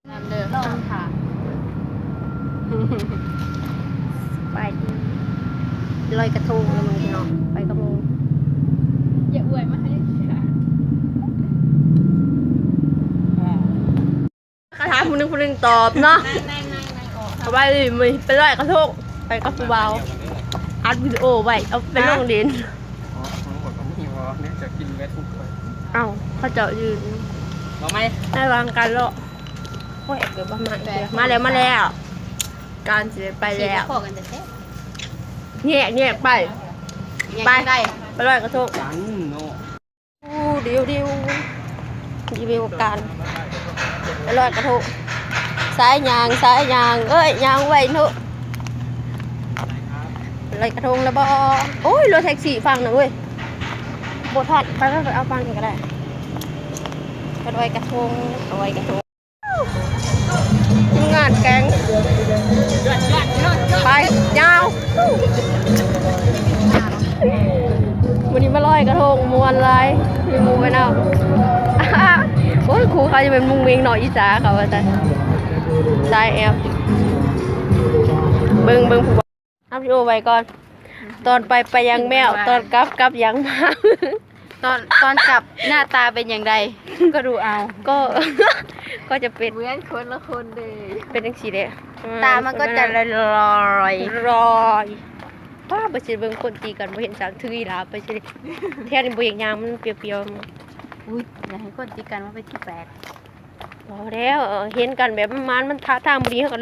ນຳເດີ ລອງຖ້າ ສະບາຍດີ ລອຍກະທົງເດີພີ່ນ້ອງ ໄປກັບໝູ່ ຢ່າອວຍມາໃຫ້ເຊື່ອ ກະຖາມຜູ້ໜຶ່ງ ຜູ້ໜຶ່ງຕອບເນາະ. ສະບາຍດີ ມື້ນີ້ໄປລອຍກະທົງ ໄປກັບຜູ້ບ່າວ ອັດວິດີໂອໄວ້ ເອົາໄປລົງຫຼິ້ນ. ເອົ້າ ເຂົາເຈົ້າຢືນ ເອົາໃໝ່ ໃຫ້ວາງກັນເລາະ. ໂອ້ຍ ເກີດບໍ່ມາອີກເທື່ອ ມາແລ້ວ ມາແລ້ວ ການຊິໄປແລ້ວ ແຍກ ແຍກໄປ ແຍກໄປ ໄປລອຍກະທົງ ໂອ້ ດິວໆ ຣີວິວການໄປລອຍກະທົງ ສາຍຍ່າງ ສາຍຍ່າງ ເອີຍ ຍ່າງໄວເນາະ ໄປລອຍກະທົງແລ້ວບໍ່? ໂອ້ຍ ລົດແທັກຊີຝັ່ງນັ້ນເວີຍ ບໍ່ທັນ ໄປ ໄປ ໄປເອົາຝັ່ງນີ້ກະໄດ້ ໄປລອຍກະທົງ ໄປລອຍກະທົງ. ທີມງານແກງ ໄປ ຍາວ ມື້ນີ້ມາລອຍກະທົງ ມ່ວນຫຼາຍ ມີໝູ່ໄປນຳ ໂອ້ຍ ຄູ່ເຂົາຈະແມ່ນມຸ້ງເມັງເນາະ ອິດສາເຂົາວ່າຊັ້ນ ສາຍແອບ ເບິ່ງ ເບິ່ງຜູ້ ອັບວິດີໂອໄວ້ກ່ອນ ຕອນໄປ ໄປຢ່າງແມວ ຕອນກັບ ກັບຢ່າງໝາ ຕອນ ຕອນກັບໜ້າຕາເປັນຢ່າງໃດ ກະດູເອົາ ກໍ ກໍຈະເປັນ ເໝືອນຄົນລະຄົນເດ້ ເປັນຈັ່ງຊີ້ແຫຼະ ຕາມັນກໍຈະລອຍ ລອຍ ປ້າ ໄປຊິເບິ່ງຄົນຕີກັນ ບໍ່ເຫັນສັງ ຖືອີ່ຫຼາໄປຊິ ແຖວນີ້ບໍ່ຢາກຍ່າງ ມັນປຽວໆ ອຸ້ຍ ຢາກໃຫ້ຄົນຕີກັນ ມັນເປັນທີ່ແປກ ບໍ່ແລ້ວ ເຫັນກັນແບບມັນ ມັນ ມັນທ່າທາງບໍ່ດີ ເຮົາກໍ